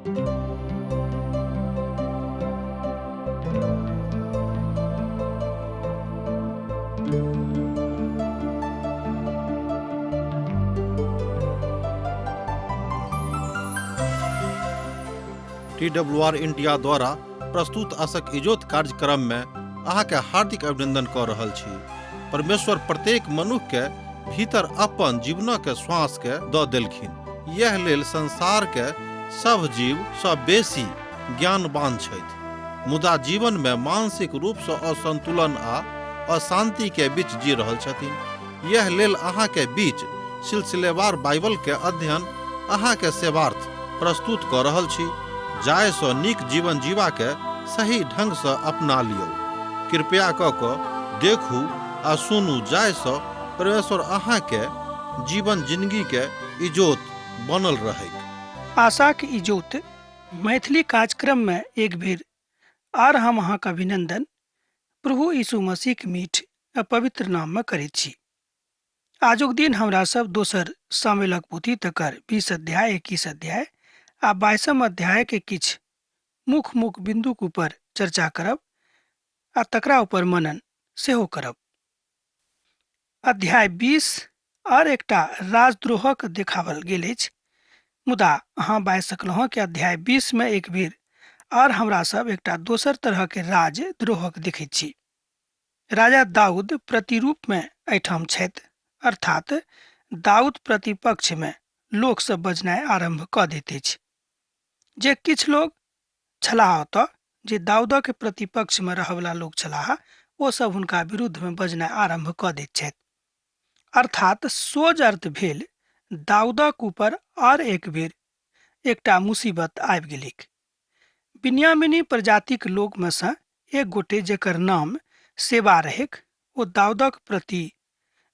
T W R India द्वारा प्रस्तुत आशक इजोत कार्यक्रम में अहाँके हार्दिक अभिनंदन कऽ रहल छी। परमेश्वर प्रत्येक मनुख के भीतर अपन जीवनक श्वास के दऽ देलखिन। यह लेल संसार के सभ जीव सँ बेसी ज्ञानवान छथि, मुदा जीवन में मानसिक रूप सँ असंतुलन आ अशांति के बीच जी रहल छथिन। यह लेल अहाँ के बीच सिलसिलेवार बाइबल के अध्ययन अहाँ के सेवार्थ प्रस्तुत कऽ रहल छी, जाहि सँ नीक जीवन जीवा के सही ढंग सँ अपना लियौ। कृपया कऽ कऽ देखू आ सुनू जाहि सँ परमेश्वर अहाँ के जीवन जिंदगी के इजोत बनल रहैक। आशाक इजोत मैथिली कार्यक्रम में एक बेर आर हम अहाँक अभिनंदन प्रभु यीशु मसीह के मीठ आ पवित्र नाम में करैत छी। आजुक दिन हमरा सब दोसर सामुएलक पोथी तकर 20 अध्याय, 21 अध्याय आ 22 अध्याय के किछु मुख्य मुख्य बिंदुक ऊपर चर्चा करब आ तकरा ऊपर मनन सेहो करब। अध्याय 20 आर एकटा राजद्रोहक देखावल गेल अछि, मुदा अहाँ बाजि सकलहुँ हँ कि अध्याय 20 में एक बेर आर हमरा सब एकटा दोसर तरह के राजद्रोहक देखैत छी। राजा दाऊद प्रतिरूप में एहिठाम छथि, अर्थात दाऊद प्रतिपक्ष में लोक सब बजनाइ आरंभ कऽ दैत अछि। जे किछु लोग छलाह ओतऽ, जे दाऊदक प्रतिपक्ष में रहऽवला लोक छलाह, ओ सब हुनका विरुद्ध में बजनाइ आरंभ कऽ दैत छथि। अर्थात सोझ अर्थ भेल दाऊदक ऊपर आर एक बेर एकटा मुसीबत आबि गेलैक। बिन्यामिनी प्रजातिक लोक में सँ एक गोटे जेकर नाम सेबा रहैक, ओ दाऊदक प्रति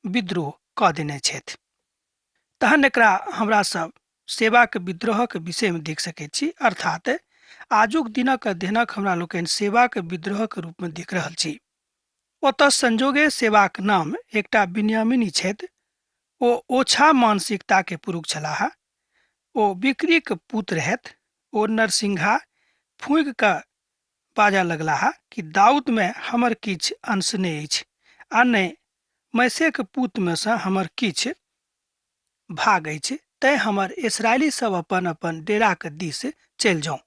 विद्रोह कऽ देने छथि। तहन एकरा हमरा सब सेवाक विद्रोहक विषयमे देख सकैत छी, अर्थात आजुक दिनक अध्ययनक हमरा लोकनि सेवाक विद्रोहक रूपमे देख रहल छी। ओतऽ संजोगे सेवाक नाम एकटा बिन्यामिनी छथि। ओ ओछा मानसिकताके पुरुष छलाह। ओ बिक्रीक पुत्र रहथि। ओ नरसिंहा फूकि कऽ बाजऽ लगलाह कि दाऊदमे हमर किछु अंश नहि अछि आ नहि मैसेक पूतमे सँ हमर किछु भाग अछि, तैँ हमर इस्राएली सब अपन अपन डेराक दिस चलि जाउ।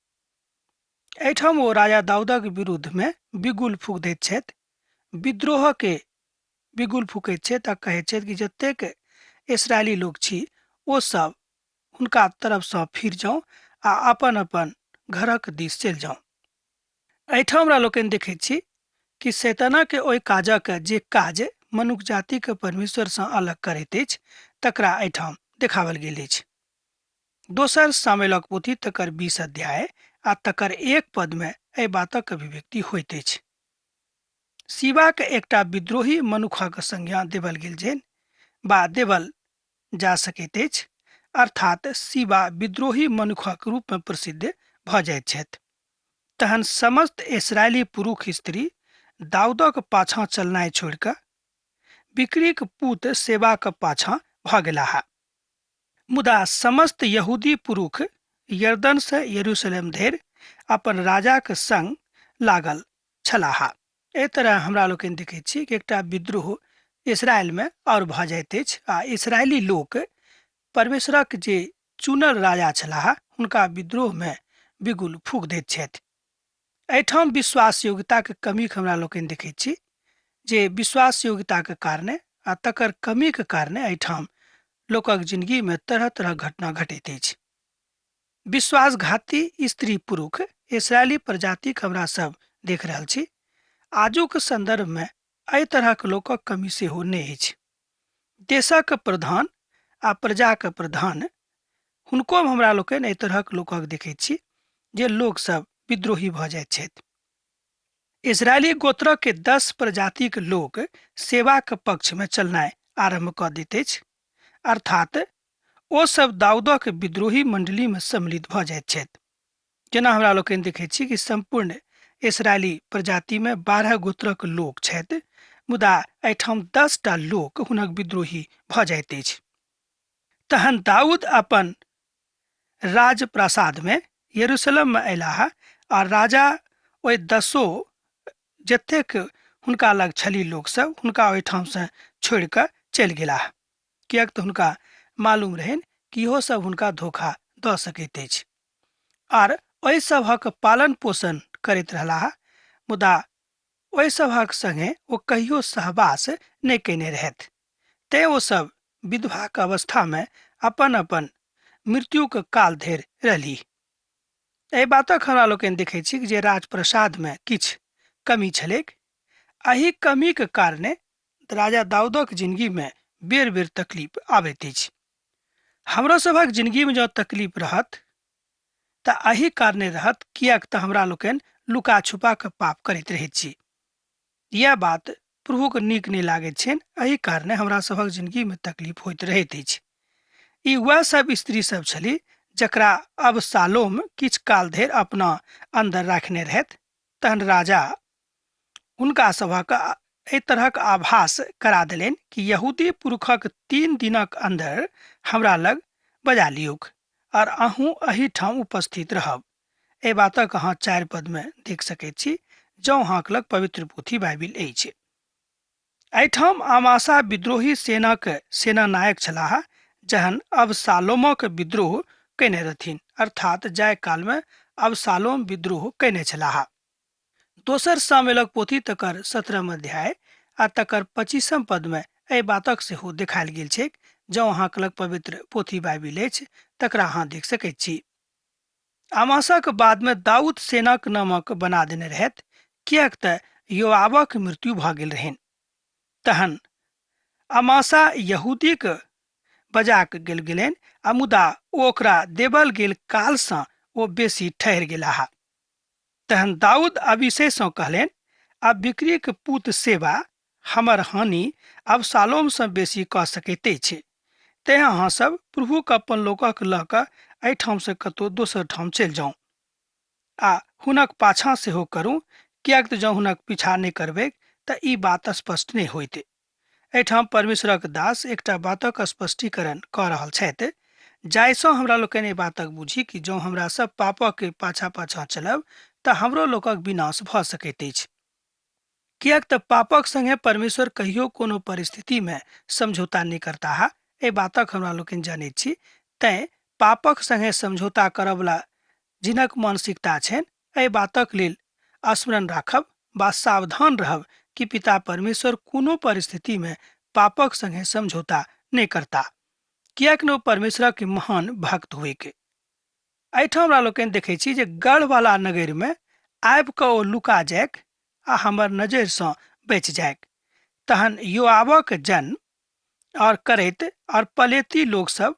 एहिठाम ओ राजा दाऊदक विरुद्धमे बिगुल फूक दैत छथि, विद्रोहके बिगुल फूकैत छथि आ कहैत छथि कि जतेक इस्राएली लोक छी ओ सब हुनका तरफसँ फिर जाउ आ अपन अपन घरक दिस चलि जाउ। एहिठाम हमरा लोकनि देखैत छी कि शैतानक ओहि काजक जे काज मनुख जातिके परमेश्वरसँ अलग करैत अछि तकरा एहिठाम देखाओल गेल अछि। दोसर सामुएलक पोथी तकर 20 अध्याय आ तकर 1 पदमे एहि बातक अभिव्यक्ति होइत अछि। शिवाक एकटा विद्रोही मनुखक संज्ञा देवल गेल छनि बा देवल जा सकैत अछि, अर्थात शिवा विद्रोही मनुखक रूपमे प्रसिद्ध भऽ जाइत छथि। तहन समस्त इस्राएली पुरुष स्त्री दाऊदक पाछाँ चलनाइ छोड़ि कऽ बिक्रीक पूत सेवाक पाछाँ भऽ गेलाह। मुदा समस्त यहूदी पुरुष यरदन से यरूशलेम धरि अपन राजाक संग लागल छलाह। एहि तरह हमरा लोकनि देखैत छी कि एकटा विद्रोह इसराइलमे आओर भऽ जाइत अछि आ इसराइली लोक परमेश्वरक जे चुनल राजा छलाह हुनका विद्रोहमे बिगुल फूक दैत छथि। एहिठाम विश्वास योग्यताक कमीक हमरा लोकनि देखैत छी जे विश्वास योग्यताक कारणे आ तकर कमीक कारणे एहिठाम लोकक जिंदगीमे तरह तरहक घटना घटैत अछि। विश्वासघाती स्त्री पुरुष इसराइली प्रजातिक हमरा सब देख रहल छी। आजुक संदर्भमे एहि तरहक लोकक कमी सेहो नहि अछि। देशक प्रधान आ प्रजाक प्रधान हुनको हमरा लोकनि एहि तरहक लोकक देखैत छी जे लोकसभ विद्रोही भऽ जाइत छथि। इसराइली गोत्रक के 10 प्रजातिक लोक सेवाक पक्षमे चलनाइ आरम्भ कऽ दैत अछि, अर्थात ओ सब दाऊदक विद्रोही मंडलीमे सम्मिलित भऽ जाइत छथि। जेना हमरा लोकनि देखैत छी कि सम्पूर्ण इसराइली प्रजातिमे 12 गोत्रक लोक छथि, मुदा एहिठाम 10टा लोक हुनक विद्रोही भऽ जाइत अछि। तहन दाऊद अपन राजप्रासादमे यरूशलेममे अयलाह आ राजा ओहि दसो जतेक हुनका लग छली लोकसभ हुनका ओहिठामसँ छोड़ि कऽ चलि गेलाह, किएक तऽ हुनका मालूम रहनि कि इहो सब हुनका धोखा दऽ सकैत अछि। आर ओहि सभक पालन पोषण करैत रहलाह, मुदा ओहि सभक संगे ओ कहियो सहवास नहि कयने रहथि। तें ओ सब विधवाक अवस्थामे अपन अपन मृत्युक काल धरि रहलीह। एहि बातक हमरा लोकनि देखैत छी जे राजप्रसादमे किछु कमी छलैक। एहि कमीक कारणे राजा दाऊदक जिंदगीमे बेर बेर तकलीफ आबैत अछि। हमरो सभक जिंदगीमे जँ तकलीफ रहत तऽ एहि कारणे रहत, किएक तऽ हमरा लोकनि लुका छुपा कऽ पाप करैत रहैत छी। इएह बात प्रभुके नीक नहि लागैत छनि, एहि कारणे हमरा सभक जिंदगीमे तकलीफ होइत रहैत अछि। ई वएह सब स्त्री सब छली जकरा अब सालोम किछु काल धरि अपना अन्दर राखने रहथि। तहन राजा हुनका सभक एहि तरहक आभास करा देलनि कि यहूदी पुरुषक 3 दिनक अन्दर हमरा लग बजा लियौक और अहूँ एहिठाम उपस्थित रहब। एहि बातक अहाँ 4 पदमे देख सकैत छी, जँ अहाँक लग पवित्र पोथी बाइबिल अछि। एहिठाम आमासा विद्रोही सेनाक सेना नायक छलाह, जहन अबसालोमक विद्रोह कयने रहथिन, अर्थात जाय कालमे अबसालोम विद्रोह कयने छलाह। दोसर सामुएलक पोथी तकर 17 अध्याय आ तकर 25 पदमे एहि बातक सेहो देखायल गेल छैक। जँ अहाँक लग पवित्र पोथी बाइबिल अछि तकरा अहाँ देख सकैत छी। आमासाक बादमे दाऊद सेनाक नामक बना देने रहथि, किएक तऽ योआबक मृत्यु भऽ गेल रहनि। तहन अमासा यहूदीक बजाक गेल गेलनि आ मुदा ओ ओकरा देबल गेल कालसँ ओ बेसी ठहरि गेलाह। तहन दाऊद अभिषेकसँ कहलनि, आब बिक्रीक पूत सेवा हमर हानि अबसालोमसँ बेसी कऽ सकैत अछि। तेँ अहाँ सब प्रभुक अपन लोकक लऽ कऽ एहिठामसँ कतहु दोसर ठाम चलि जाउ आ हुनक पाछाँ सेहो करू, किएक तऽ जँ हुनक पीछा नहि करबैक तऽ ई बात स्पष्ट नहि होइत। एहिठाम परमेश्वरक दास एकटा बातक स्पष्टीकरण कऽ रहल छथि, जाहिसँ हमरा लोकनि एहि बातक बुझी कि जँ हमरा सब पापक पाछाँ पाछाँ चलब तऽ हमरो लोकक विनाश भऽ सकैत अछि। किएक तऽ पापक संगे परमेश्वर कहियो कोनो परिस्थितिमे समझौता नहि करताह, एहि बातक हमरा लोकनि जनैत छी। तैँ पापक संगे समझौता करऽवला जिनक मानसिकता छनि, एहि बातक लेल स्मरण राखब वा सावधान रहब कि पिता परमेश्वर कोनो परिस्थितिमे पापक संगे समझौता नहि करता, किएक ने ओ परमेश्वरक महान भक्त होइक। एहिठाम हमरा लोकनि देखै छी जे गढ़वाला नगरमे आबि कऽ ओ लुका जाइक आ हमर नजरिसँ बचि जाइक। तहन योआबक जन और करैत और पलेती लोक सब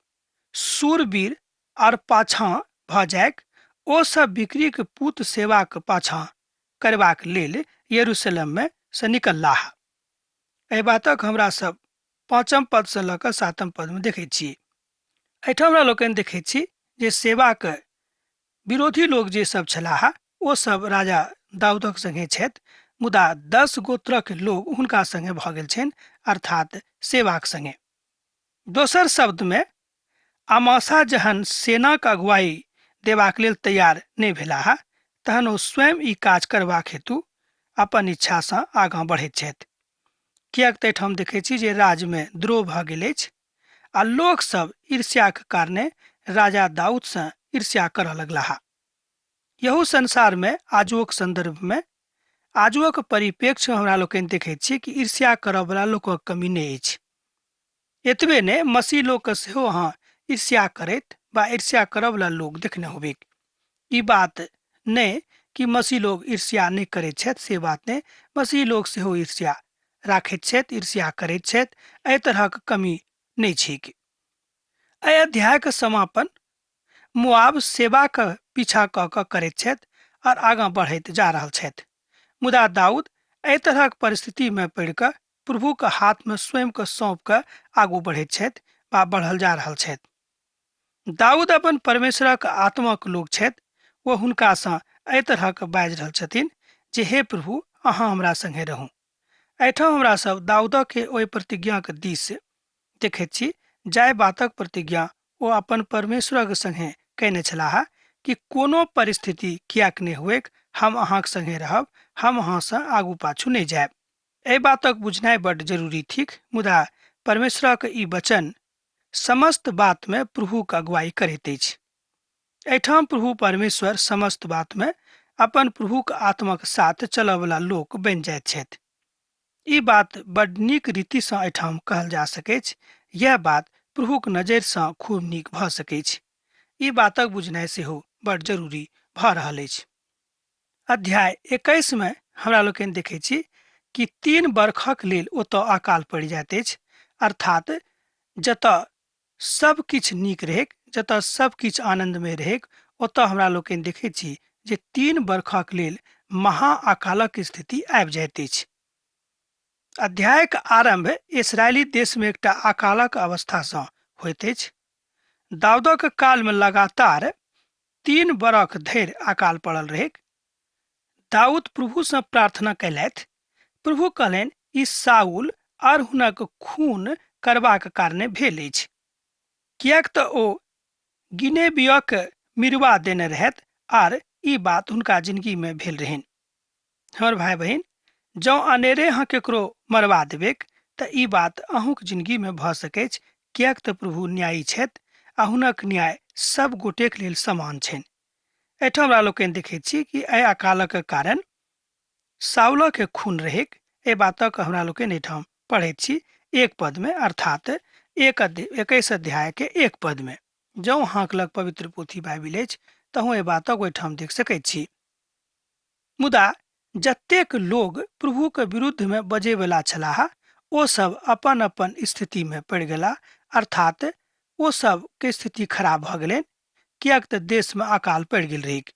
शूरवीर और पाछाँ भऽ जाइक, ओ सब बिक्रीक पूत सेवाक पाछाँ करबाक लेल यरूशलेममे से निकललाह। एहि बातक हमरा सब 5 पदसँ लऽ कऽ 7 पदमे देखै छी। एहिठाम हमरा लोकनि देखैत छी जे सेवाक विरोधी लोक जे सब छलाह ओ सब राजा दाऊदक संगे छथि, मुदा 10 गोत्रक लोक हुनका संगे भऽ गेल छनि, अर्थात सेवाक संगे। दोसर शब्दमे अमासा जहन सेनाक अगुवाई देबाक लेल तैयार नहि भेलाह तहन ओ स्वयं ई काज करबाक हेतु अपन इच्छासँ आगाँ बढ़ैत छथि, किएक तऽ एहिठाम देखैत छी जे राज्यमे द्रोह भऽ गेल अछि आ लोक सब ईर्ष्याक कारणे राजा दाऊदसँ ईर्ष्या करऽ लगलाह। यहू संसारमे आजुक संदर्भमे आजुक परिप्रेक्ष्य हमरा लोकनि देखैत छी कि ईर्ष्या करऽवला लोकक कमी नहि अछि। एतबे नहि, मसीह लोकके सेहो अहाँ ईर्ष्या करैत वा ईर्ष्या करऽवला लोक देखने होबैक। ई बात नहि कि मसीह लोक ईर्ष्या नहि करैत छथि, से बात नहि, मसीह लोक सेहो ईर्ष्या राखैत छथि, ईर्ष्या करैत छथि, एहि तरहक कमी नहि छैक। एहि अध्यायक समापन मोआब सेवाक पीछा कऽ कऽ करैत छथि और आगाँ बढ़ैत जा रहल छथि। मुदा दाऊद एहि तरहक परिस्थितिमे पड़ि कऽ प्रभुक हाथमे स्वयंके सौंप कऽ आगू बढ़ैत छथि वा बढ़ल जा रहल छथि। दाऊद अपन परमेश्वरक आत्माक लोक छथि, ओ हुनकासँ एहि तरहक बाजि रहल छथिन जे हे प्रभु, अहाँ हमरा संगे रहू। एहिठाम हमरा सब दाऊदक ओहि प्रतिज्ञाक दिस देखैत छी जाहि बातक प्रतिज्ञा ओ अपन परमेश्वरक संगे कयने छलाह कि कोनो परिस्थिति किएक नहि हुएक, हम अहाँक संगे रहब, हम अहाँसँ आगू पाछू नहि जायब। एहि बातक बुझनाइ बड्ड जरूरी थिक, मुदा परमेश्वरक ई वचन समस्त बातमे प्रभुक अगुवाई करैत अछि। एहिठाम प्रभु परमेश्वर समस्त बातमे अपन प्रभुक आत्माक साथ चलऽवला लोक बनि जाइत छथि। ई बात बड्ड नीक रीतिसँ एहिठाम कहल जा सकैछ। यैह बात प्रभुक नजरिसँ खूब नीक भऽ सकैछ। ई बातक बुझनाइ सेहो बड्ड जरूरी भऽ रहल अछि। अध्याय 21 मे हमरा लोकनि देखै छी कि 3 बरखक लेल ओतऽ अकाल पड़ि जाइत अछि, अर्थात जतऽ सब किछु नीक रहैक, जतऽ सब किछु आनन्दमय रहैक, ओतऽ हमरा लोकनि देखै छी जे 3 बरखक लेल महा अकालक स्थिति आबि जाइत अछि। अध्यायक आरम्भ इसराइली देशमे एकटा अकालक अवस्थासँ होइत अछि। दाऊदक कालमे लगातार 3 बरख धरि अकाल पड़ल रहैक। दाऊद प्रभुसँ प्रार्थना कयलथि। प्रभु कहलनि, ई साउल आर हुनक खून करबाक कारणे भेल अछि, किएक तऽ ओ गिनेबियक मिरवा देने रहथि आर ई बात हुनका जिंदगीमे भेल रहनि। हमर भाय बहिन, जँ अनेरे अहाँ केकरो मरवा देबेक तऽ ई बात अहूँक जिंदगीमे भऽ सकैछ, किएक तऽ प्रभु न्यायी छथि आ हुनक न्याय सब गोटेक लेल समान छनि। एहिठाम हमरा लोकनि देखैत छी कि एहि अकालक कारण साउलक खून रहैक। एहि बातक हमरा लोकनि एहिठाम पढ़ैत छी 1 पद में, अर्थात 21 अध्याय के 1 पद में। जँ अहाँक लग पवित्र पोथी बाइबिल अछि तहूँ एहि बातक ओहिठाम देख सकैत छी। मुदा जतेक लोग प्रभु के विरुद्ध में बजैवला छलाह ओ सब अपन अपन स्थिति में पड़ि गेला, अर्थात ओ सब के स्थिति खराब भऽ गेलनि, किएक तऽ देश में अकाल पड़ि गेल रहैक।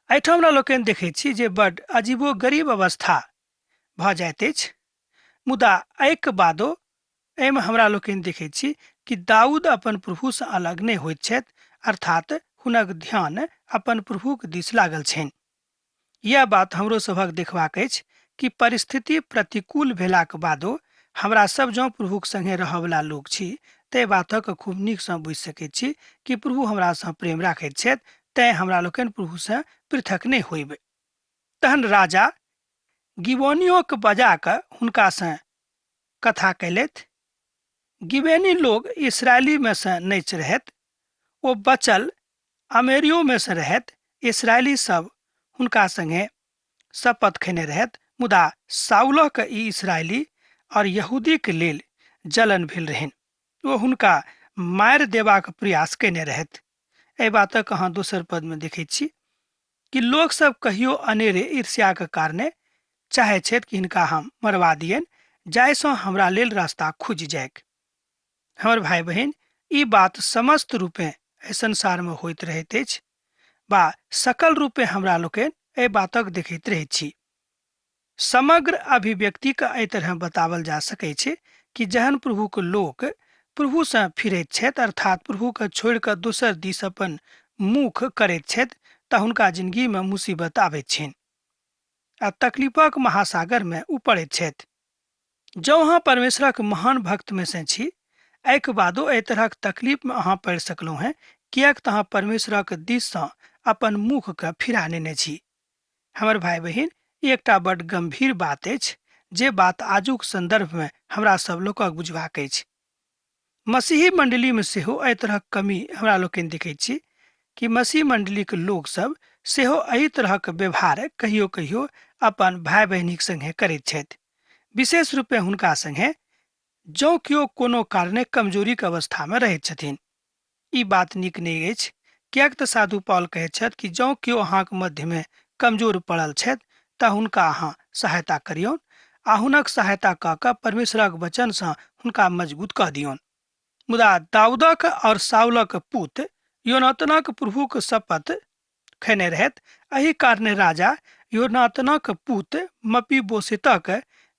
एहिठाम हमरा लोकनि देखैत छी जे बड अजीबो गरीब अवस्था भऽ जाइत अछि। मुदा एहिके बादो एहिमे हमरा लोकनि देखैत छी कि दाऊद अपन प्रभुसँ अलग नहि होइत छथि, अर्थात हुनक ध्यान अपन प्रभुक दिस लागल छनि। यैह बात हमरो सभक देखबाक अछि कि परिस्थिति प्रतिकूल भेलाक बादो हमरा सब जँ प्रभुक संगे रहऽवला लोक छी तै बातक खूब नीकसँ बुझि सकैत छी कि प्रभु हमरासँ प्रेम राखैत छथि, तैं हमरा लोकनि प्रभुसँ पृथक नहि होइब। तहन राजा गिबोनियोक बजा कऽ हुनकासँ कथा कयलथि। गिबेनी लोग इसराइली में से नहि रहथि, ओ बचल अमेरियो में से रहथि। इसराइली सब हुनका संगे शपथ खेने रहथि, मुदा साउलक ई इसराइली और यहूदी के लेल जलन भेल रहनि। ओ हुनका मारि देबाक प्रयास कयने रहथि। एहि बातक अहाँ दोसर पद में देखैत छी कि लोक सब कहियो अनेरे ईर्ष्याक कारणे चाहे छथि कि हिनका हम मरवा दियनि, जाहिसँ हमरा लेल रास्ता खुजि जाइक। हमर भाय बहिन, ई बात समस्त रूपे एहि संसारमे होइत रहैत अछि बा सकल रूपे हमरा लोकनि एहि बातक देखैत रहैत छी। समग्र अभिव्यक्तिके एहि तरह बतावल जा सकै छै कि जहन प्रभुक लोक प्रभुसँ फिरैत छथि, अर्थात प्रभुके छोड़ि कऽ दोसर दिस अपन मुख करैत छथि, तऽ हुनका जिंदगीमे मुसीबत आबैत छनि आ तकलीफक महासागरमे ओ पड़ैत छथि। जँ अहाँ परमेश्वरक महान भक्तमे से छी, एहिके बादो एहि तरहक तकलीफमे अहाँ पड़ि सकलहुँ हेँ, किएक तऽ अहाँ परमेश्वरक दिससँ अपन मुखके फिरा नेने छी। हमर भाय बहिन, ई एकटा बड्ड गम्भीर बात अछि जे बात आजुक सन्दर्भमे हमरा सब लोकक बुझबाक अछि। मसीही मण्डलीमे सेहो एहि तरहक कमी हमरा लोकनि देखैत छी कि मसीह मण्डलीक लोक सब सेहो एहि तरहक व्यवहार कहियो कहियो अपन भाय बहिनीक संगे करैत छथि, विशेष रूपे हुनका संगे जँ केओ कोनो कारणे कमजोरीक अवस्थामे रहैत छथिन। ई बात नीक नहि अछि, किएक तऽ साधु पॉल कहैत छथि कि जँ केओ अहाँक मध्यमे कमजोर पड़ल छथि तऽ हुनका अहाँ सहायता करियौन आ हुनक सहायता कऽ कऽ परमेश्वरक वचनसँ हुनका मजबूत कऽ दियौन। मुदा दाऊदक और साउलक पुत योनातनक प्रभुक शपथ खेने रहथि। एहि कारणे राजा योनातनक पुत मपीबोशेतक,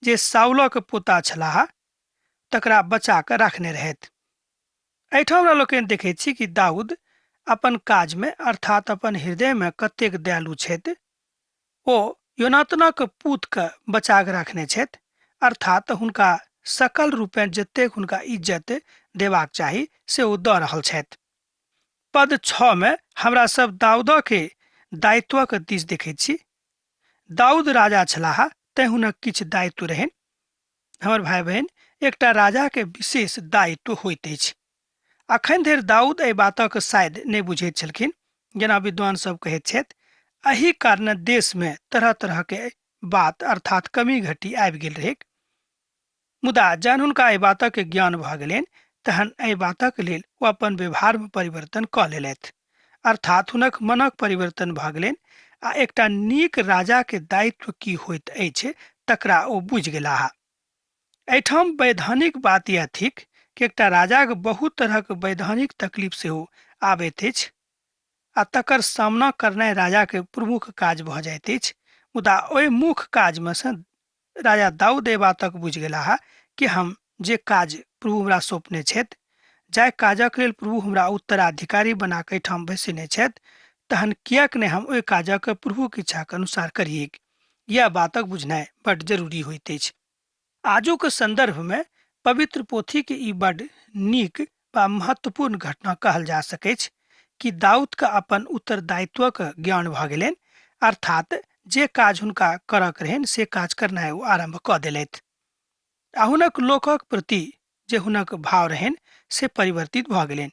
जे साउलक पोता छलाह, तकरा बचा कऽ राखने रहथि। एहिठाम हमरा लोकनि देखैत छी कि दाऊद अपन काजमे, अर्थात अपन हृदयमे कतेक दयालु छथि। ओ योनातनक पुतके बचा कऽ राखने छथि, अर्थात हुनका सकल रूपेँ जतेक हुनका इज्जत देबाक चाही से ओ दऽ रहल छथि। पद 6 मे हमरा सब दाऊदके दायित्वक दिस देखैत छी। दाऊद राजा छलाह, तें हुनक किछु दायित्व रहनि। हमर भाई बहिन, एकटा राजा के विशेष दायित्व होइत अछि। अखन धरि दाऊद एहि बातक शायद नहि बुझैत छलखिन, जेना विद्वान सब कहैत छथि। एहि कारण देश में तरह तरह के बात अर्थात कमी घटी आबि गेल रहैक। मुदा जहन हुनका एहि बातक ज्ञान भऽ गेलनि तहन एहि बातक लेल ओ अपन व्यवहार में परिवर्तन कऽ लेलथि, अर्थात हुनक मनक परिवर्तन भऽ गेलनि आ एकटा नीक राजा के दायित्व की होइत अछि तकरा ओ बुझि गेलाह। एहिठाम वैधानिक बात यैह थिक कि एकटा राजाक बहुत तरहक वैधानिक तकलीफ सेहो आबैत अछि आ तकर सामना करनाइ राजाके प्रमुख काज भऽ जाइत अछि। मुदा ओहि मुख्य काजमे सँ राजा दाऊद एहि बातक बुझि गेलाह कि हम जे काज प्रभु हमरा सौंपने छथि, जाहि काजक लेल प्रभु हमरा उत्तराधिकारी बना कऽ एहिठाम बैसेने छथि, तहन किएक नहि हम ओहि काजक प्रभुक इच्छाक अनुसार करिऐक। यैह बातक बुझनाइ बड्ड जरूरी होइत अछि। आजुक संदर्भमे पवित्र पोथीके ई बड्ड नीक वा महत्वपूर्ण घटना कहल जा सकैछ कि दाऊदके अपन उत्तरदायित्वक ज्ञान भऽ गेलनि, अर्थात जे काज हुनका करक रहनि से काज करनाइ ओ आरम्भ कऽ देलथि आ हुनक लोकक प्रति जे हुनक भाव रहनि से परिवर्तित भऽ गेलनि।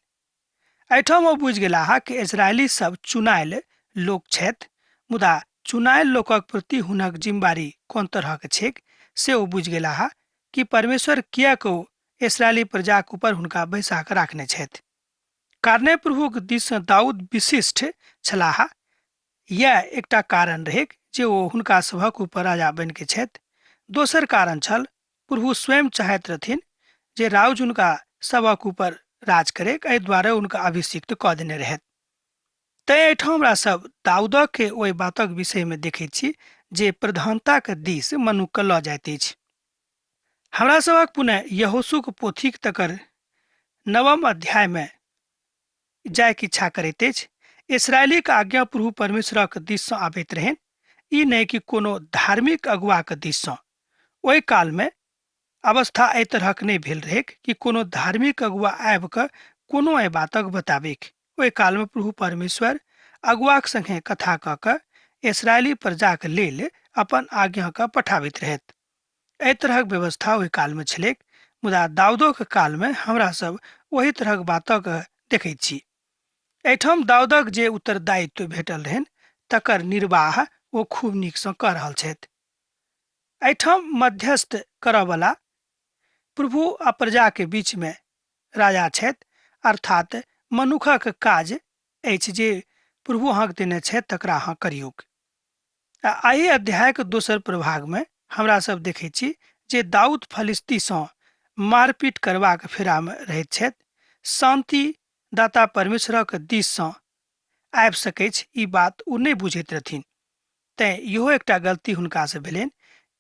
एहिठाम ओ बुझि गेलाह कि इजरायली सब चुनायल लोक छथि, मुदा चुनायल लोकक प्रति हुनक जिम्मेवारी कोन तरहक छैक से ओ बुझि गेलाह कि परमेश्वर किएक ओ इसराइली प्रजाक ऊपर हुनका बैसा कऽ राखने छथि। कारणे प्रभुक दिससँ दाऊद विशिष्ट छलाह। यैह एकटा कारण रहैक जे ओ हुनका सभक ऊपर राजा बनि के छथि। दोसर कारण छल प्रभु स्वयं चाहैत रहथिन जे राउज हुनका सभक ऊपर राज करैक, एहि दुआरे हुनका अभिषिक्त कऽ देने रहथि। तैं एहिठाम हमरा सब दाऊदक ओहि बातक विषयमे देखैत छी जे प्रधानताक दिस मनुक्खके लऽ जाइत अछि। हमरा सभक पुनः यहोशूक पोथीक तकर नवम अध्यायमे जायके इच्छा करैत अछि। इसराइलीक आज्ञा प्रभु परमेश्वरक दिससँ आबैत रहनि, ई नहि कि कोनो धार्मिक अगुआक दिससँ। ओहि कालमे अवस्था एहि तरहक नहि भेल रहैक कि कोनो धार्मिक अगुआ आबि कऽ कोनो एहि बातक बताबैक। ओहि कालमे प्रभु परमेश्वर अगुआक संगे कथा कऽ कऽ इसराइली प्रजाक लेल अपन आज्ञाके पठाबैत रहथि। एहि तरहक व्यवस्था ओहि कालमे छलैक, मुदा दाऊदोक कालमे हमरा सब ओहि तरहक बातक देखैत छी। एहिठाम दाऊदक जे उत्तरदायित्व भेटल रहनि तकर निर्वाह ओ खूब नीकसँ कऽ रहल छथि। एहिठाम मध्यस्थ करऽवला प्रभु आ प्रजाके बीचमे राजा छथि, अर्थात मनुखक काज अछि जे प्रभु अहाँके देने छथि तकरा अहाँ करियौक। आ एहि अध्यायक दोसर प्रभागमे हमरा सब देखैत छी जे दाऊद फलिस्तीसँ मारपीट करबाक फेरामे रहैत छथि। शान्ति दाता परमेश्वरक दिससँ आबि सकैछ ई बात ओ नहि बुझैत रहथिन, तेँ इहो एकटा गलती हुनकासँ भेलनि,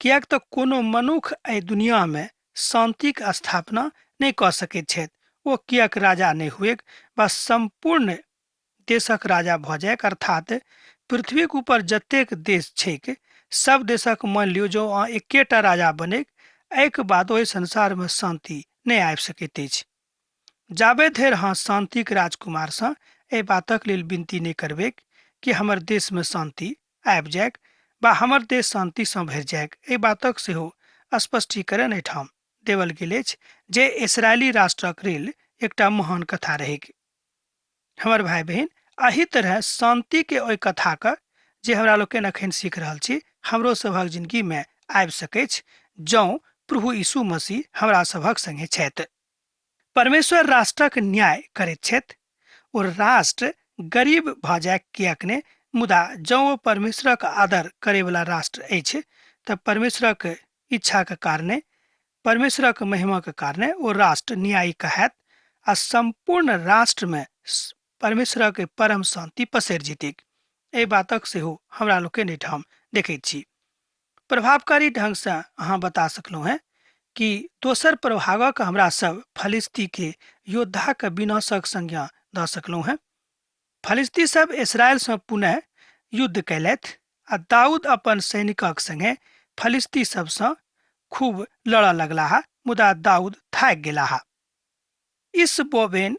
किएक तऽ कोनो मनुख एहि दुनियामे शान्तिक स्थापना नहि कऽ सकैत छथि। ओ किएक राजा नहि हुएक वा सम्पूर्ण देशक राजा भऽ जाइक, अर्थात पृथ्वीक ऊपर जतेक देश छैक सब देशक मान लियौ जँ अहाँ एकेटा राजा बनैक, एहिके बाद ओहि संसारमे शान्ति नहि आबि सकैत अछि। जाबे धरि अहाँ शान्तिक राजकुमारसँ एहि बातक लेल विनती नहि करबैक कि हमर देशमे शान्ति आबि जाइक वा हमर देश शान्तिसँ भरि जाइक, एहि बातक सेहो स्पष्टीकरण एहिठाम देवल गेल अछि जे इसराइली राष्ट्रक लेल एकटा महान कथा रहैक। हमर भाई बहिन, एहि तरह शान्तिके ओहि कथाके जे हमरा लोकनि अखन सीख रहल छी हमरो सभक जिंदगीमे आबि सकैछ जँ प्रभु यीशु मसीह हमरा सभक संगे छथि। परमेश्वर राष्ट्रक न्याय करैत छथि। ओ राष्ट्र गरीब भऽ जाय किएक ने, मुदा जँ ओ परमेश्वरक आदर करैवला राष्ट्र अछि तऽ परमेश्वरक इच्छाक कारणे, परमेश्वरक महिमाक कारणे ओ राष्ट्र न्यायी कहायत आ सम्पूर्ण राष्ट्रमे परमेश्वरक परम शान्ति पसरि जेतैक। एहि बातक सेहो हमरा लोकनि एहिठाम देखैत छी। प्रभावकारी ढंगसँ अहाँ बता सकलहुँ हेँ कि दोसर प्रभागक हमरा सब फलिस्तीके योद्धाक विनाशक संज्ञा दऽ सकलहुँ हेँ। फलिस्ती सब इसराइलसँ पुनः युद्ध कयलथि आ दाऊद अपन सैनिकक संगे फलिस्ती सबसँ खूब लड़ऽ लगलाह, मुदा दाऊद थाकि गेलाह। इस बोबेन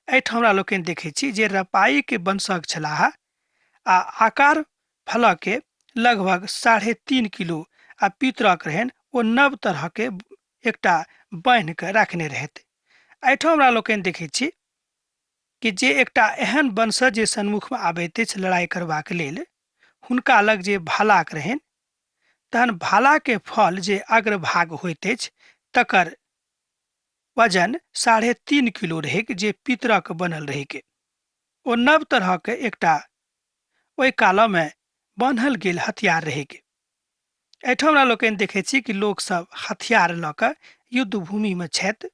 एहिठाम हमरा लोकनि देखै छी जे रपाईके वंशक छलाह आ आकार फलके लगभग 3.5 किलो आ पितरक रहनि। ओ नव तरहके एकटा बान्हि कऽ राखने रहथि। एहिठाम हमरा लोकनि देखै छी कि जे एकटा एहन वंशज जे सन्मुखमे आबैत अछि लड़ाइ करबाक लेल, हुनका लग जे भालाक रहनि, तहन भालाके फल जे अग्रभाग होइत अछि तकर वजन 3.5 किलो रहैक, जे पितरक बनल रहैक। ओ नव तरहके एकटा ओहि कालमे बान्हल गेल हथियार रहैक। एहिठाम हमरा लोकनि देखै छी कि लोकसभ हथियार लऽ कऽ युद्ध भूमिमे छथि।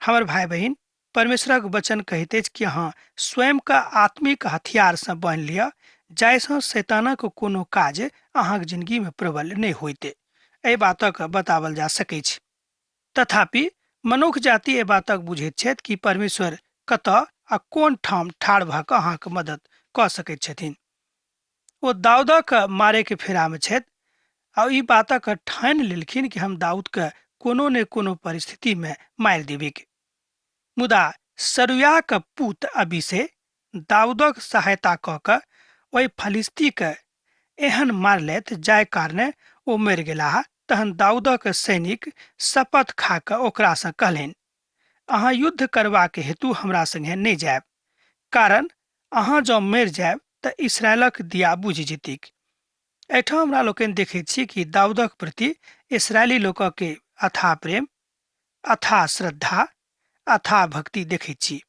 हमर भाय बहिन, परमेश्वरक वचन कहैत अछि कि अहाँ स्वयंके आत्मिक हथियारसँ बान्हि लिअ, जाहिसँ शैतानक कोनो काज अहाँक जिंदगीमे प्रबल नहि होइत। एहि बातक बताओल जा सकैछ। तथापि मनुख जाति एहि बातक बुझैत छथि कि परमेश्वर कतऽ आ कोन ठाम ठाढ़ भऽ कऽ अहाँके मदद कऽ सकैत छथिन। ओ दाऊदक मारैके फेरामे छथि आ ई बातक ठानि लेलखिन कि हम दाऊदके कोनो ने कोनो परिस्थितिमे मारि देबैक। मुदा सरुयाक पूत अबीशै दाऊदक सहायता कऽ कऽ ओहि फलिस्तीके एहन मारलथि जाहि कारणे ओ मरि गेलाह। तहन दाऊदक सैनिक शपथ खा कऽ ओकरासँ कहलनि, अहाँ युद्ध करबाक हेतु हमरा संगे नहि जायब, कारण अहाँ जँ मरि जायब तऽ इसराइलक दिया बुझि जेतीक। एहिठाम हमरा लोकनि देखैत छी कि दाऊदक प्रति इसराइली लोकके अथाह प्रेम, अथाह श्रद्धा, अथाह भक्ति देखैत छी।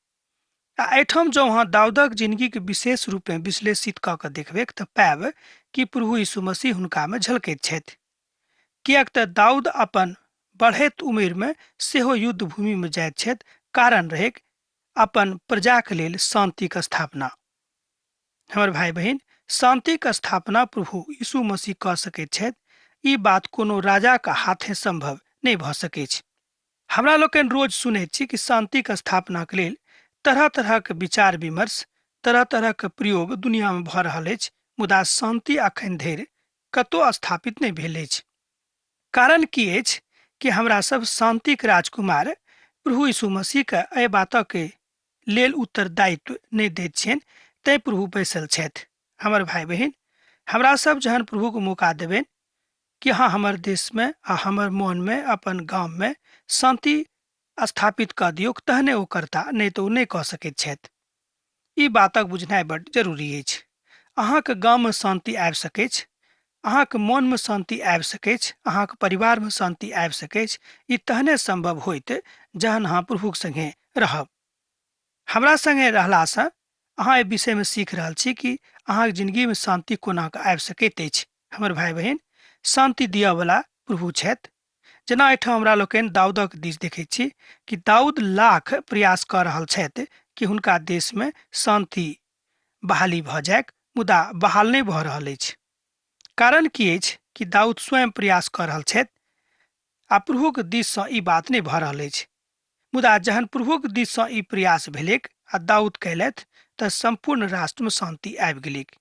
आ एहिठाम जँ अहाँ दाऊदक जिंदगीके विशेष रूपेँ विश्लेषित कऽ कऽ देखबैक तऽ पायब कि प्रभु यीशु मसीह हुनकामे झलकैत छथि। किएक तऽ दाऊद अपन बढ़ैत उमेरमे सेहो युद्ध भूमिमे जाइत छथि, कारण रहैक अपन प्रजाके लेल शान्तिक स्थापना। हमर भाय बहिन, शान्तिक स्थापना प्रभु यीशु मसीह कऽ सकैत छथि। ई बात कोनो राजाक हाथे सम्भव नहि भऽ सकैछ। हमरा लोकनि रोज सुनैत छी कि शान्तिक स्थापनाक लेल तरह तरहक विचार विमर्श, तरह तरहक प्रयोग दुनियामे भऽ रहल अछि, मुदा शान्ति अखन धरि कतौ स्थापित नहि भेल अछि। कारण की अछि कि हमरा सब शान्तिक राजकुमार प्रभु यीशु मसीहके एहि बातक लेल उत्तरदायित्व नहि दैत छियनि, तैँ प्रभु बैसल छथि। हमर भाय बहिन, हमरा सब जहन प्रभुके मौका देबनि कि अहाँ हमर देशमे आ हमर मोनमे अपन गाममे शान्ति स्थापित कऽ दियौक, तहने ओ करता, नहि तऽ ओ नहि कऽ सकैत छथि। ई बातक बुझनाइ बड्ड जरूरी अछि। अहाँके गाममे शान्ति आबि सकैछ, अहाँके मोनमे शान्ति आबि सकैछ, अहाँके परिवारमे शान्ति आबि सकैछ। ई तहने सम्भव होइत जहन अहाँ प्रभुक संगे रहब। हमरा संगे रहलासँ अहाँ एहि विषयमे सीख रहल छी कि अहाँके जिंदगीमे शान्ति कोना कऽ आबि सकैत अछि। हमर भाय बहिन, शान्ति दिअवला प्रभु छथि। जेना एहिठाम हमरा लोकनि दाऊदक दिस देखैत छी कि दाऊद लाख प्रयास कऽ रहल छथि कि हुनका देशमे शान्ति बहाली भऽ जाइक, मुदा बहाल नहि भऽ रहल अछि। कारण की अछि कि दाऊद स्वयं प्रयास कऽ रहल छथि आ प्रभुक दिससँ ई बात नहि भऽ रहल अछि। मुदा जहन प्रभुक दिससँ ई प्रयास भेलैक आ दाऊद कयलथि तऽ सम्पूर्ण राष्ट्रमे शान्ति आबि गेलैक।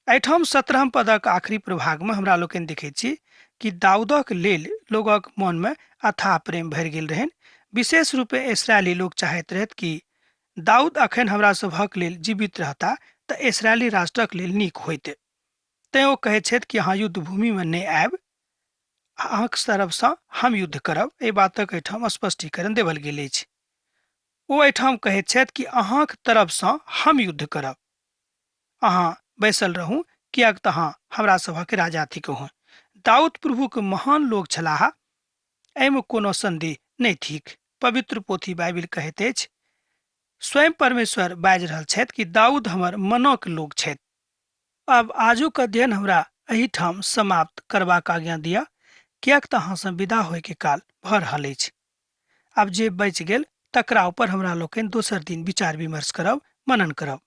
एहिठाम 17 पदक आखिरी प्रभागमे हमरा लोकनि देखैत छी कि दाऊदक लेल लोगक मनमे अथाह प्रेम भरि गेल रहनि। विशेष रूपे इसराइली लोक चाहैत रहथि कि दाऊद अखन हमरा सभक लेल जीवित रहता तऽ इसराइली राष्ट्रक लेल नीक होइत। तैँ ओ कहैत छथि कि अहाँ युद्ध भूमिमे नहि आयब, अहाँक तरफसँ हम युद्ध करब। एहि बातक एहिठाम स्पष्टीकरण देवल गेल अछि। ओ एहिठाम कहैत छथि कि अहाँक तरफसँ हम युद्ध करब, अहाँ बैसल रहू, किएक तऽ अहाँ हमरा सभक राजा थिकहुँ। दाऊद प्रभुक महान लोक छलाह, एहिमे कोनो सन्देह नहि थिक। पवित्र पोथी बाइबिल कहैत अछि, स्वयं परमेश्वर बाजि रहल छथि कि दाऊद हमर मनक लोक छथि। आब आजुक अध्ययन हमरा एहिठाम समाप्त करबाक आज्ञा दिअ, किएक तऽ अहाँसँ विदा होइके काल भऽ रहल अछि। आब जे बचि गेल तकरा ऊपर हमरा लोकनि दोसर दिन विचार विमर्श करब, मनन करब।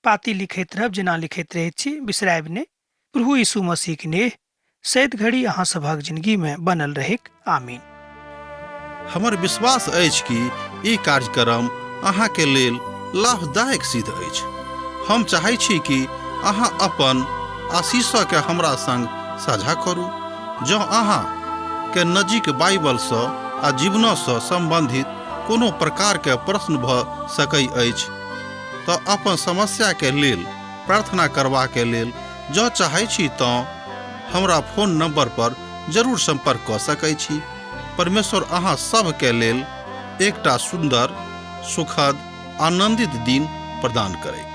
पाती लिखैत रहब जेना लिखैत रहैत छी, बिसरायब नहि। प्रभु यीशु मसीहक नेह सैत घड़ी अहाँ सभक जिंदगी में बनल रहैक। आमीन। हमर विश्वास अछि कि ई कार्यक्रम अहाँ के लेल लाभदायक सिद्ध अछि। हम चाहै छी कि अहाँ अपन आशीष के हमरा संग साझा करू। जँ अहाँ के नजीक बाइबल सँ आ जीवनसँ संबंधित कोनो प्रकारके प्रश्न भऽ सकै अछि तऽ अपन समस्याके लेल प्रार्थना करबाके लेल जँ चाहै छी तँ हमरा फोन नंबर पर जरूर संपर्क कऽ सकै छी। परमेश्वर अहाँ सभके लेल एकटा सुन्दर, सुखद, आनंदित दिन प्रदान करैत।